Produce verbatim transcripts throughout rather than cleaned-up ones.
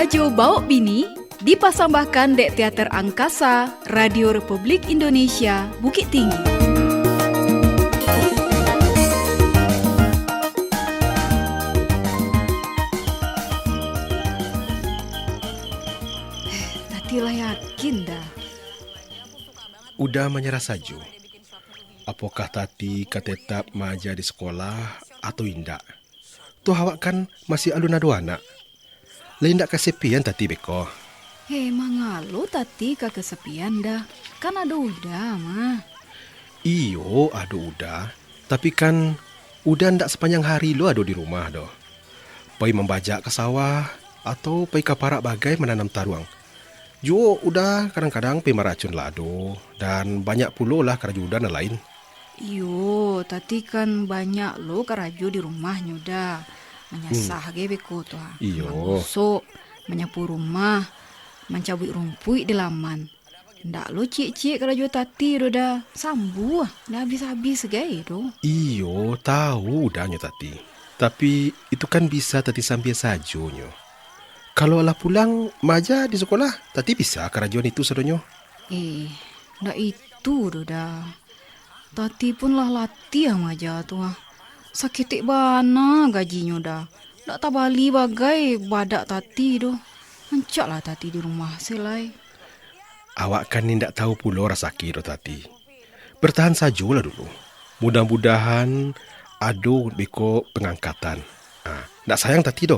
Karajo Baok Bini dipasambahkan dek Teater Angkasa, Radio Republik Indonesia, Bukittinggi. Tati lah yakin dah. Uda manyarah sajo. Apokah Tati ka tetap maaja di sikolah atau indak? Toh awak kan masih alun ado anak. Lai indak kasepian Tati beko? Heh, mangalo Tati ka kasepian dah? Kan ado Uda mah. Iyo, ado Uda. Tapi kan Uda ndak sapanjang hari lo ado di rumah doh. Pai mambajak ka sawah, atau pai ka parak bagai mananam taruang. Juo Uda kadang-kadang pai maracun lado, dan banyak pulo lah karajo Uda nan lain. Iyo, Tati kan banyak lo karajo di rumahnyo Uda. Manyasah gai beko tu ha. Iyo. Mangosok, manyapu rumah, mancabuik rumpuik di laman. Ndak lo ciek-ciek karajo Tati do Da. Sambuah, ndak abih-abih gai do. Iyo, tau Da nyo Tati. Tapi, itu kan bisa Tati sambia sajo nyo. Kalau alah pulang, maaja di sikolah, Tati bisa karajoan itu sadonyo. Eh, ndak itu do Da. Tati pun lah latiah maaja tu ah. Saketek bana gajinyo Da. Ndak tabali bagai badak Tati do. Rancaklah Tati di rumah se lai. Awak kan indak tau pulo rasaki do Tati. Bertahan sajolah dulu. Mudah-mudahan ado beko pangangkatan. Ah, ndak sayang Tati do.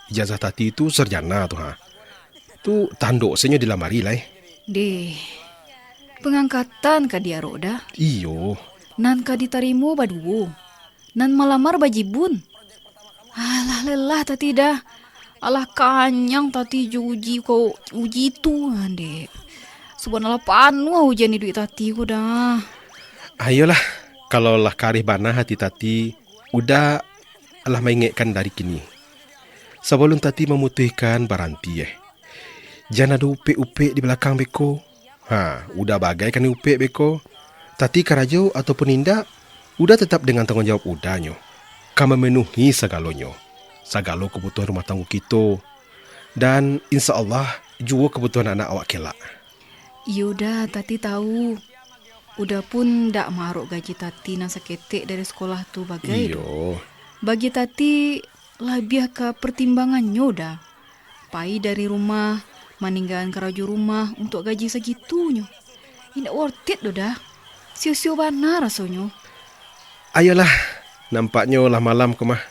Ijazah Tati tu sarjana tu ha. Tu tando se nyo di lamari lai. Deh, pangangkatan ka diarok Da? Iyo. Nan ka ditarimo baduo. Nan malamar bajibun. Alah lelah Tati Da. Alah kanyang Tati jo uji ko, uji tu, andek. Subhanallah, panuah ujian iduik Tati ko Da. Ayolah, kalau lah kareh bana hati Tati, Uda alah maingekkan dari kini. Sabalun Tati mamutuihkan baranti, eh. Jan ado upek-upek di balakang beko. Ha, Uda bagai kani upek beko. Tati karajo ataupun indak, Uda tetap dengan tangguang jawab Uda nyo. Ka mamenuhi sagalonyo. Sagalo kabutuhan rumah tanggo kito. Dan insya Allah, juo kabutuhan anak awak kelak. Iyo Da, Tati tau. Uda pun ndak maarok gaji Tati nan saketek dari sikolah tu bagai tu. Iyo. Bagi Tati, labiah ka pertimbangannyo Da. Pai dari rumah, maninggaan karajo rumah untuak gaji sagitunyo. Indak worth it doh Da. Sio-sio bana rasonyo. Ayolah, nampaknyo lah malam ko mah.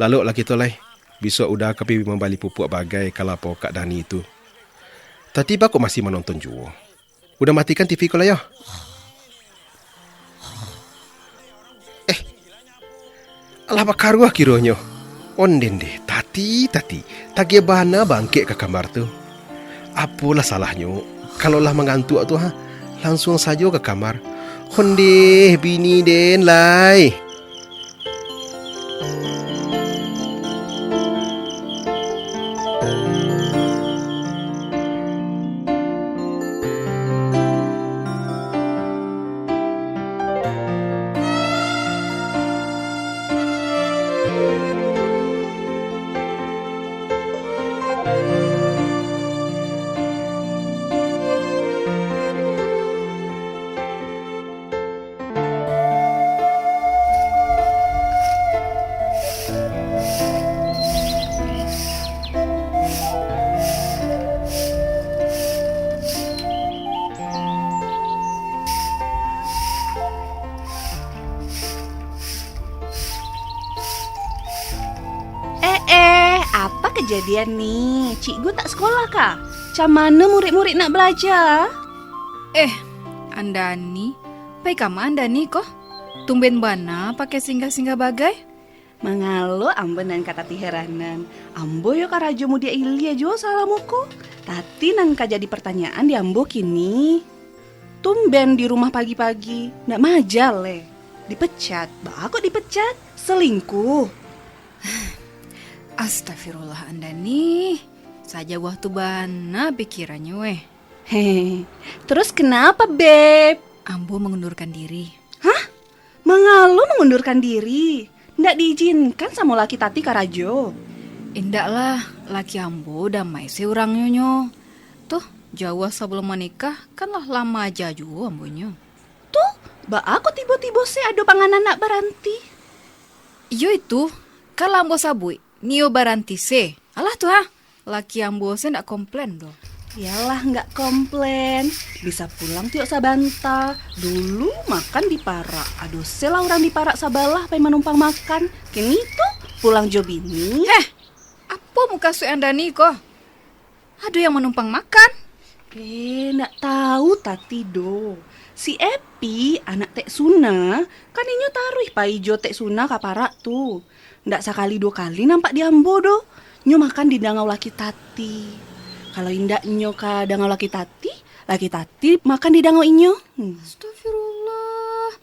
Laloklah kito lai. Bisuak Uda ka pai mambali pupuak bagai ka lapau Kak Dani tu. Tati baa kok masih manonton juo? Uda matikan T V ko lai yo. Eh, alah bakaruah kironyo. Ondeh ndeh, Tati, Tati, tagiah bana bangkek ka kamar tu. Apolah salahnyo, kalau lah mangantuak tu ha, lansuang sajo ka kamar. Ondeh, bini den lai. Eh, eh, apa kejadian ni? Cikgu tak sekolah kah? Cam mana murid-murid nak belajar? Eh, Andani, pai kama Andani ko? Tumben bana pakai singgah-singgah bagai? Mangalo ambo nan ka Tati heranan. Ambo yo karajo mudiak ilia juo salamo ko. Tati nan ka jadi pertanyaan di ambo kini. Tumben di rumah pagi-pagi, ndak maaja le. Dipecat, baa kok dipecat? Selingkuh. Astagfirullah Andani. Sajauah tu bana pikirannyo eh. Heh, terus kenapa, Beb? Ambo mengundurkan diri. Hah? Mangalo mangundurkan diri? Ndak diizinkan samo laki Tati karajo? Indaklah, laki ambo damai se urangnyo nyo. Tuh, jauah sabalum manikah, kan lah lama aja juo ambonyo. Tu, baa kok tibo-tibo se ado panganan nak baranti? Iyo itu, kan lah ambo sabuik, nio baranti se. Alah tu ha, laki ambo se ndak komplain doh. Iyalah nggak komplain, bisa pulang tiok sabanta. Dulu makan di parak, ado se lah urang di parak sabalah pai manumpang makan. Kini tu pulang jo bini. Heh, apo mukasuik anda ni ko? Ado yang manumpang makan? Eh, ndak tahu Tati doh. Si Epi, anak Tek Suna, kan inyo taruih pai jo Tek Suna ka parak tu. Ndak sakali duo kali nampak di ambo doh. Nyo makan di dangau laki Tati. Kalau indak nyo ka dangau laki Tati, laki Tati makan di dangau inyo. Hmm. Astagfirullah.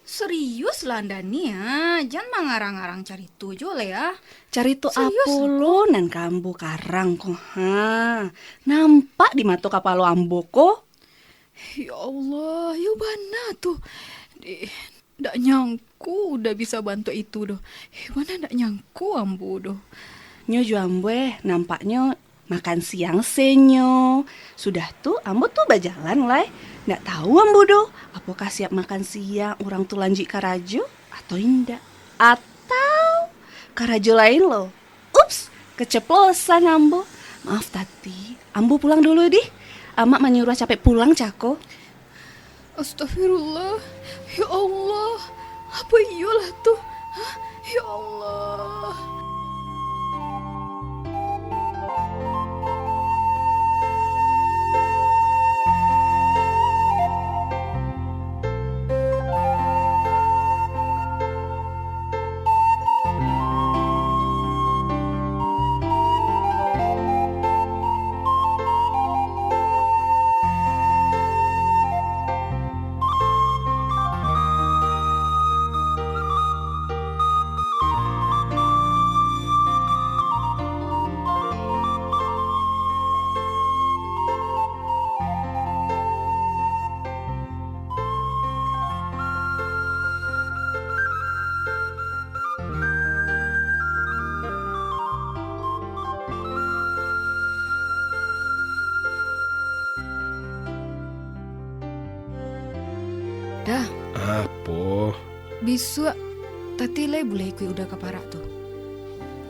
Serius lah anda ni, ah. Jan mangarang-arang carito jo lah, ah. Carito apo lo nan ka ambo karang ko, ha? Nampak di mato kapalo ambo ko? Ya Allah, yo bana tu. Deh, ndak nyangko Uda bisa bantuak itu doh. Eh, bana ndak nyangko ambo doh. Nyo jo ambo, eh, nampaknyo makan siang se nyo. Sudah tu, ambo tu bajalan lai. Ndak tahu ambo doh, apokah siap makan siang urang tu lanjuik karajo atau indak. Atau karajo lain lo. Ups, keceplosan ambo. Maaf Tati, ambo pulang dulu dih. Amak manyuruah capek pulang cako. Astagfirullah. Ya Allah. Apa iyolah tu? Hah? Ya Allah. Dah. Apo? Bisuak, Tati lai buliah ikuik Uda ka parak tu.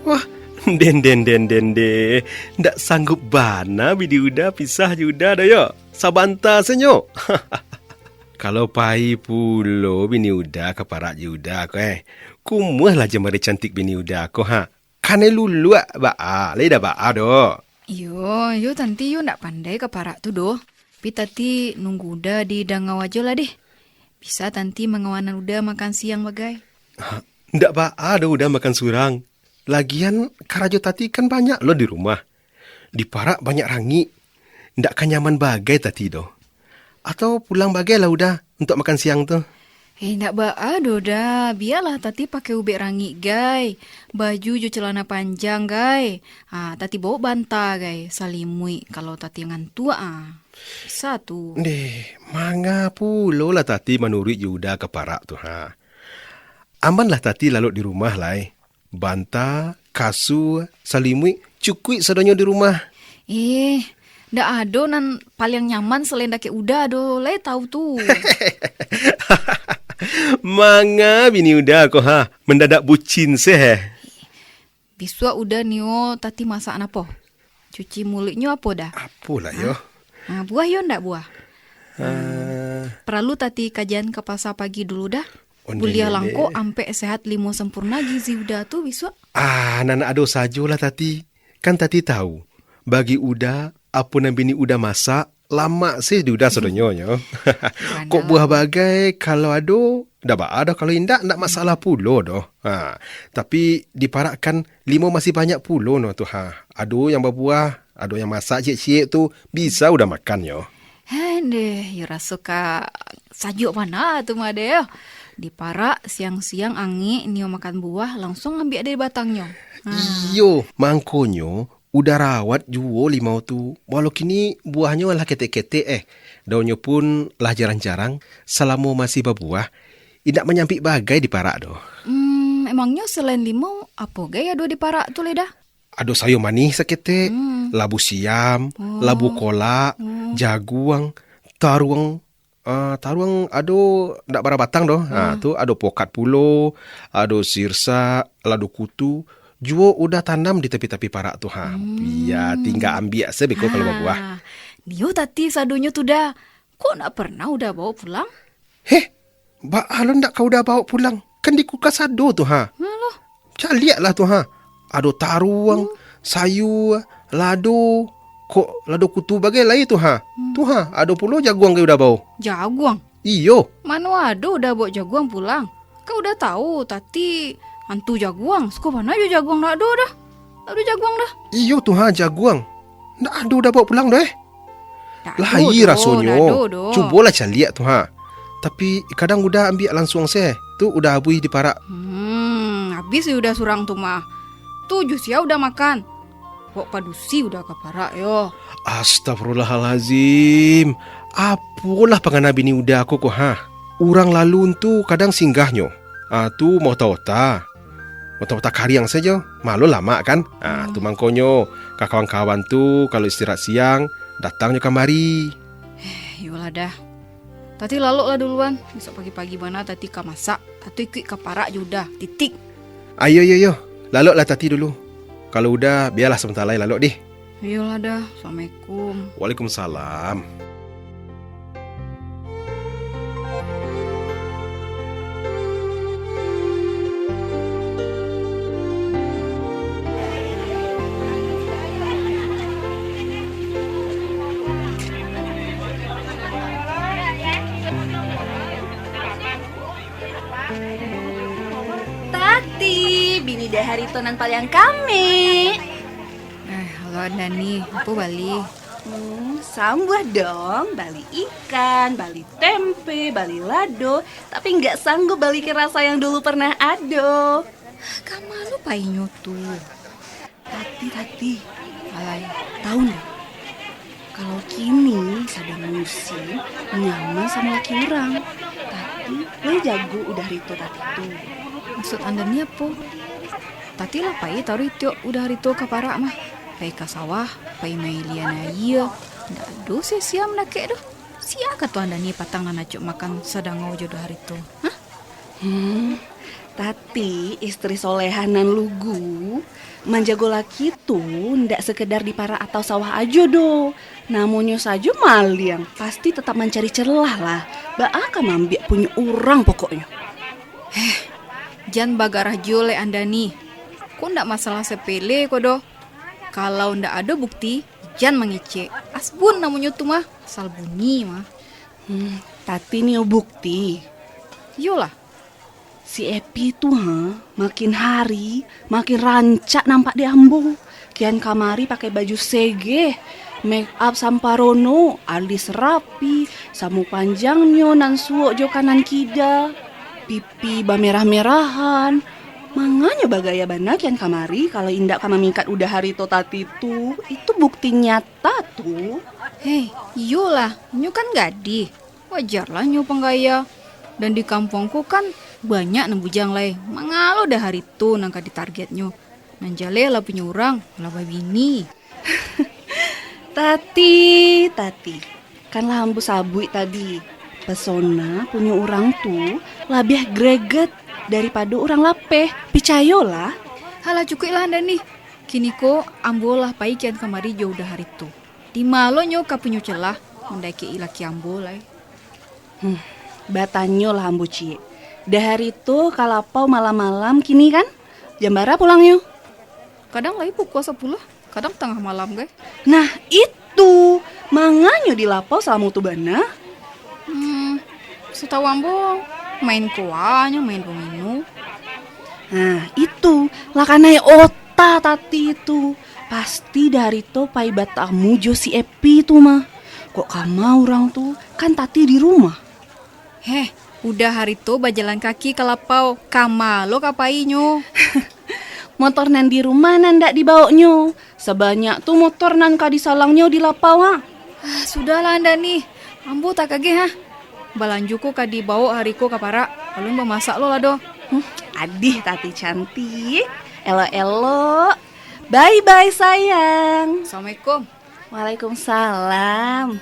Wah, den, den, den, den, den. Ndak sanggup bana bini Uda pisah jo Uda doh yo. Sabanta se nyo. Kalau pai pulo bini Uda ka parak jo Uda ko, eh. Kumuahlah jamari cantik bini Uda ko, ha. Kanai luluak baa, lai dah baa doh. Iyo, yo Tanti yo ndak pandai ka parak tu doh. Pi Tati nunggu Uda di dangau ajo lah deh. Bisa Tanti mangawanan Uda makan siang bagai. Ha, ndak baa doh Uda makan surang. Lagian karajo Tati kan banyak lo di rumah. Di parak banyak rangik. Ndak ka nyaman bagai Tati doh. Atau pulang bagai lah Uda untuak makan siang tu. Eh, ndak baa doh Da, bialah Tati pakai ubek rangik gai. Baju jo calana panjang gai. Ha, Tati bawok banta gai, salimuik kalau Tati ngantuak ah. Bisa tu. Ndeh, manga pulo lah Tati manuruik jo Uda ka parak tu ha. Amanlah Tati lalok di rumah lai. Banta, kasua, salimuik, cukuik sadonyo di rumah. Eh, ndak ado nan paliang nyaman salain dakek Uda doh, lai tahu tu. Manga bini Uda ko ha, mandadak bucin se heh. Bisuak Uda nio Tati masak napo? Cuci muluiknyo apo Da? Apolah yo. Ha, buah yo ndak buah? Ah. Paralu Tati kajian ka pasa pagi dulu Da. Onde, buliah onde. Langkok ampek sehat limo sempurna gizi Uda tu bisuak. Ah, nan ado sajolah Tati. Kan Tati tahu, bagi Uda, apo nan bini Uda masak, lamak sih di Uda sadonyo nyo. Kok buah bagai, kalau ado, dah baa doh, kalau indak, ndak masalah pulo doh. Ha, tapi di parak kan limo masih banyak pulo no tu ha. Ado yang babuah, ado yang masak ciek-ciek tu, bisa Uda makan nyo. Heh, ndeh, yo raso ka sajuak bana tu mah deh. Di parak, siang-siang angek nio makan buah, langsuang ambiak dari batangnyo. Ha. Iyo, mangkonyo Uda rawat juo limau tu, walau kini buahnyo lah ketek-ketek eh. Daunnyo pun lah jarang-jarang, salamo masih babuah, indak manyampik bagai di parak doh. Hmm, emangnyo salain limau, apo gai ado di parak tu lai Da? Ado sayua manih saketek, Hmm. labu siam, Oh. labu kolak, Oh. jaguang, taruang, ah, taruang ado ndak bara batang doh. Ah, Hmm. tu ado pokat pulo, ado sirsak, lado kutu, juo udah tanam di tapi-tapi parak tu, ha. Hmm. Bia tingga ambiak se beko kalau Ha. babuah. Nio tati sadonyo tu Da. Kok ndak pernah Uda baok pulang? Heh, baa lo ndak ka Uda baok pulang? Kan di kulkas ado tu, ha. Alah. Caliaklah tu, ha. Ado taruang, Hmm. sayua, lado, kok lado kutu bagai lai tu, ha. Hmm. Tu, ha, ado pulo jaguang ka Uda baok. Jaguang? Iyo. Mano ado Uda baok jaguang pulang? Kan Uda tahu, tati antu jaguang, suko bana jo jaguang ndak ado Da. Ndak ado jaguang Da. Iyo tu, ha, jaguang. Ndak ado Uda baok pulang doh, eh. Ndak ado Lahai doh, rasonyo. ndak ado doh. Cubolah caliak tu, ha. Tapi kadang Uda ambiak lansuang se. Tu Uda abuih di parak. Hmm, abih se Uda surang tu mah. Tu juo sia Uda makan. Kok padusi Uda ka parak yo. Astagfirullahalazim. Apolah pangana bini Uda ko, ko, ha? Urang lalu tu kadang singgahnyo. Ah, tu maota-ota. Maota-ota kariang sajo. Malo lamak, kan? Ah, tu Hmm. mangkonyo, ka kawan-kawan tu, kalau istirahat siang, datangnyo kamari. Eh, iyolah Da. Tati laloklah duluan. Besok pagi-pagi bana Tati ka masak. Tati ikuik ka parak jo Uda. Titik. Ayo, yo, yo. Laloklah Tati dulu. Kalau Uda, bialah sabanta lai lalok dih. Iyolah Da. Assalamualaikum. Waalaikumsalam. Tati, bini Da Harito nan paliang kami. Eh, halo Andani, apo bali? Hmm, sambuah dong, bali ikan, bali tempe, bali lado, tapi nggak sanggup balikin rasa yang dulu pernah ado. Kama lo painyo tu? Tati, Tati, alai, tahu ndak? Kalau kini sadang musim nyaman samo laki urang, Tati, lai jago Uda Harito Tati tu. Maksud Andani apo? Tati lah pai taruih tiok Uda Harito ka parak mah. Pai ka sawah, pai mailian aia. Ndak ado sia-sia mandakek doh. Sia ka tu Andani patang nan acok makan sadangau jo Uda Harito? Hah? Hmm, Tati, istri solehah nan lugu, manjago laki tu ndak sekedar di parak atau sawah ajo doh. Namonyo sajo maliang, pasti tetap mancari celah lah. Baa ka maambiak punyo urang pokoknyo. Heh, jan bagarah juo lai Andani. Ko ndak masalah sepele ko doh. Kalau ndak ado bukti, jan mangecek. Asbun namonyo tu mah, asal bunyi mah. Hmm, Tati nio bukti. Iyolah. Si Epi tu, ha, makin hari makin rancak nampak di ambo. Kian kamari pakai baju segeh, make up samparono, alis rapi, samo panjangnyo nan suok jo kanan kida, pipi bamerah-merahan. Manganyo bagaya bana kian kamari, kalau indak ka mamingkat Uda Harito Tati tu, itu bukti nyata tu. Hei, iyolah, nyo kan gadih. Wajarlah nyo panggaya. Dan di kampuang ko kan banyak nan bujang lai. Manga lo Uda Harito nan ka ditargetnyo. Nan jaleh lah punyo urang, lah babini. Tati, Tati. Kan lah ambo sabuik tadi. Pesona punyo urang tu labiah greget daripado urang lapeh. Picayolah. Halah, cukuiklah Andani. Kini ko ambo lah pai kian kamari jo Uda Harito. Di ma lo nyo ka punyo celah mandakek-i laki ambo lai? Hmm, batanyolah ambo ciek. Uda Harito ka lapau malam-malam kini kan? Jam bara pulangnyo? Kadang lai pukua sapuluah, kadang tangah malam gai. Nah, itu! Manganyo di lapau salamo tu bana? Hmm, satau ambo, main ko a nyo, main domino. Nah, itu, lah kanai ota Tati tu. Pasti Uda Harito pai batamu jo si Epi tu mah. Kok kama urang tu, kan Tati di rumah. Heh, Uda Harito bajalan kaki ka lapau, kama lo ka painyo. Motor nan di rumah nan ndak dibaoknyo. Sabanyak tu motor nan ka disalangnyo di lapau, ha. Ah, sudahlah Andani. Ambo takageh, ha. Balanjo ko ka dibaok hari ko ka parak. Alun bamasak lo lah doh. Hmm, adih Tati cantik. Elok-elok. Bye-bye, sayang. Assalamualaikum. Waalaikumsalam.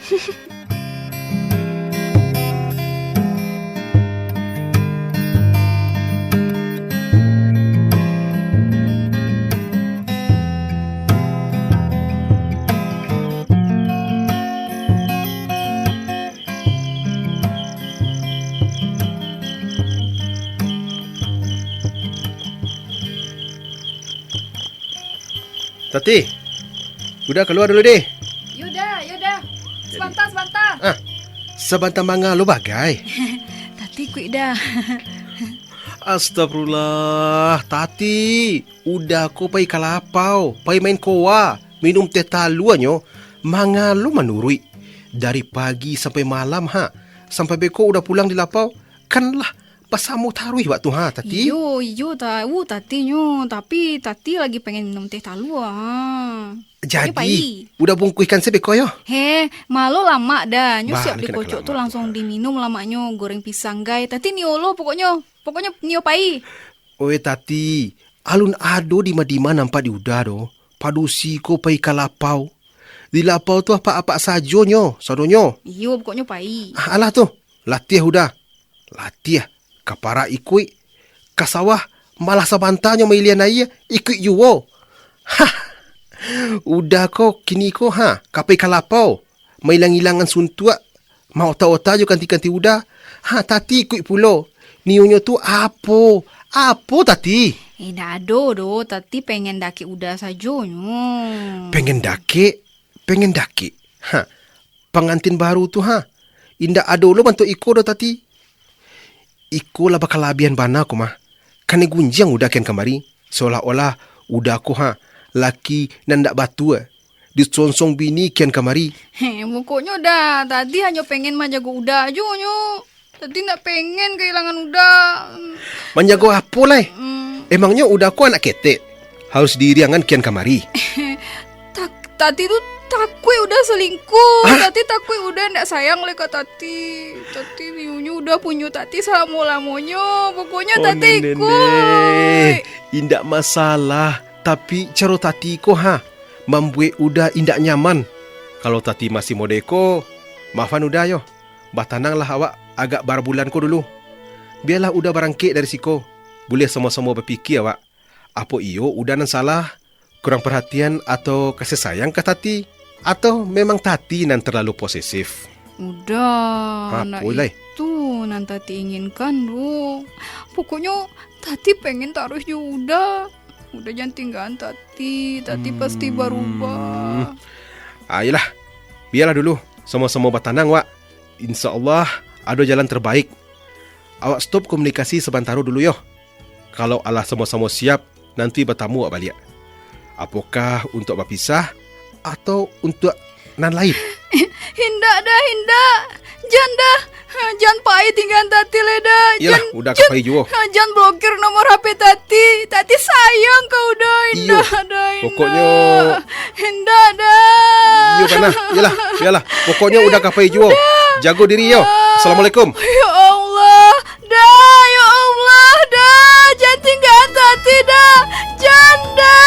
Tati, Uda kalua dulu deh. Yo Da, yo Da. Jadi. Sabanta, sabanta. Ah, sabanta manga lo bagai. Tati kuik Da. Astagfirullah, Tati. Uda ko pai ka lapau, pai main koa, minum teh taluanyo, manga lo manuruik. Dari pagi sampai malam ha, sampai beko Uda pulang di lapau, kan lah basamo taruih wak tu ha, Tati. Iyo, iyo, tahu Tati nyo, tapi Tati lagi pengen minum teh talua ha. Jadi, Uda bungkuihkan se beko yo. He, malo lamak Da, nyo siap dikocok tu langsung diminum lamaknyo, goreng pisang gai. Tati nio lo pokoknyo, pokoknyo nio pai. Oi Tati, alun ado dima-dima nampak di Uda doh. Padusi ko pai ka lapau. Di lapau tu apak-apak sajo nyo, sadonyo. Iyo, pokoknyo pai. Ah, alah tu, latiah Uda. Latiah, ka parak ikuik, ka sawah, malah sabanta nyo mailian aia, ikuik juo. Hah! Uda ko, kini ko, ha, ka pai ka lapau, mailang-ilangan suntuak, maota-ota jo kanti-kanti Uda, ha, Tati ikuik pulo. Nionyo tu apo? Apo, Tati? Indak ado doh, Tati pengen dakek Uda sajo nyo. Pengen dakek? Pengen dakek? Ha, pangantin baru tu ha, indak ado lo bantuak iko doh Tati. Iko lah bakalabiahan bana ko mah. Kanai gunjiang Uda kian kamari, saolah-olah Uda ko ha, laki nan ndak batua, disonsong bini kian kamari. He, pokoknyo Da, Tati hanyo pengen manjago Uda ajo nyo. Tati ndak pengen kailangan Uda. Manjago apo lai? Hmm. Emangnyo Uda ko anak ketek, harus diiriangan kian kamari. Tak-, Tati tu takuik Uda salingkuh. Hah? Tati takuik Uda ndak sayang lai ka Tati. Tati nio nyo Uda punyo Tati salamo-lamonyo. Pokoknyo Tati ikuik. Indak masalah, tapi caro Tati ko ha, mambuek Uda indak nyaman. Kalau Tati masih mode ko, maafan Uda yo. Batananglah awak agak bara bulan ko dulu. Bialah Uda barangkek dari siko. Buliah samo-samo bapikia awak. Apo iyo Uda nan salah, kurang parhatian atau kasih sayang ka Tati? Atau memang Tati nan terlalu posesif? Uda, nak itu nan Tati inginkan tu. Pokoknyo, Tati pengen taruih jo Uda. Uda jan tinggaan Tati. Tati pasti barubah. Hmm. Ayolah, bialah dulu, samo-samo batanang, wak. Insya Allah, ado jalan terbaik. Awak stop komunikasi sabantaro dulu yo. Kalau alah samo-samo siap, nanti batamu awak baliak. Apokah untuak bapisah, atau untuak nan lain? Indak Da, indak. Jan Da. Ha, jan pai tinggaan Tati lai Da. Iyolah, jan, Uda ka pai juo. Ha, jan blokir nomor H P Tati. Tati sayang ka Uda, indak Da, indak. Pokoknyo, indak Da. Iyo, Bana. Iyolah, bialah. Pokoknyo Uda ka pai juo. Uda. Jago diri yo. Ah. Assalamualaikum. Ya Allah. Da, ya Allah, Da, jan tinggaan Tati, Da, jan, Da.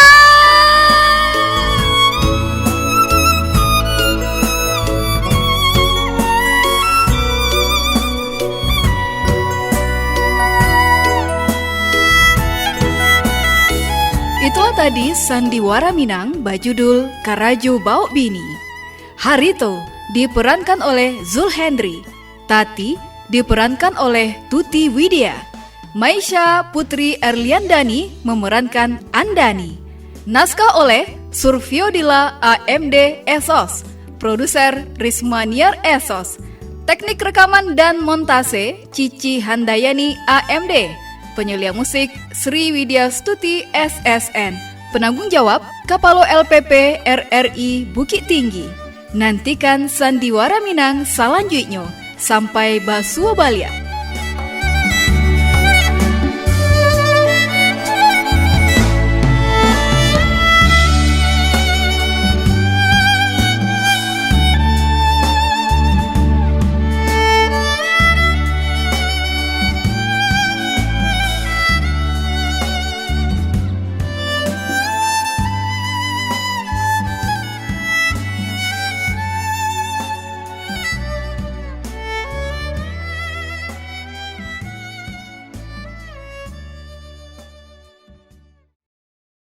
Itulah tadi Sandiwara Minang bajudul Karajo Baok Bini. Harito diperankan oleh Zul Hendri. Tati diperankan oleh Tuti Widya. Maisha Putri Erliandani memerankan Andani. Naskah oleh Surfiodila A M D S O S. Produser Rismaniar S O S. Teknik rekaman dan montase Cici Handayani A M D. Penyulia musik Sri Widya Stuti S S N. Penanggung jawab Kapalo L P P R R I Bukittinggi. Nantikan Sandiwara Minang salanjuiknyo. Sampai basuo baliak.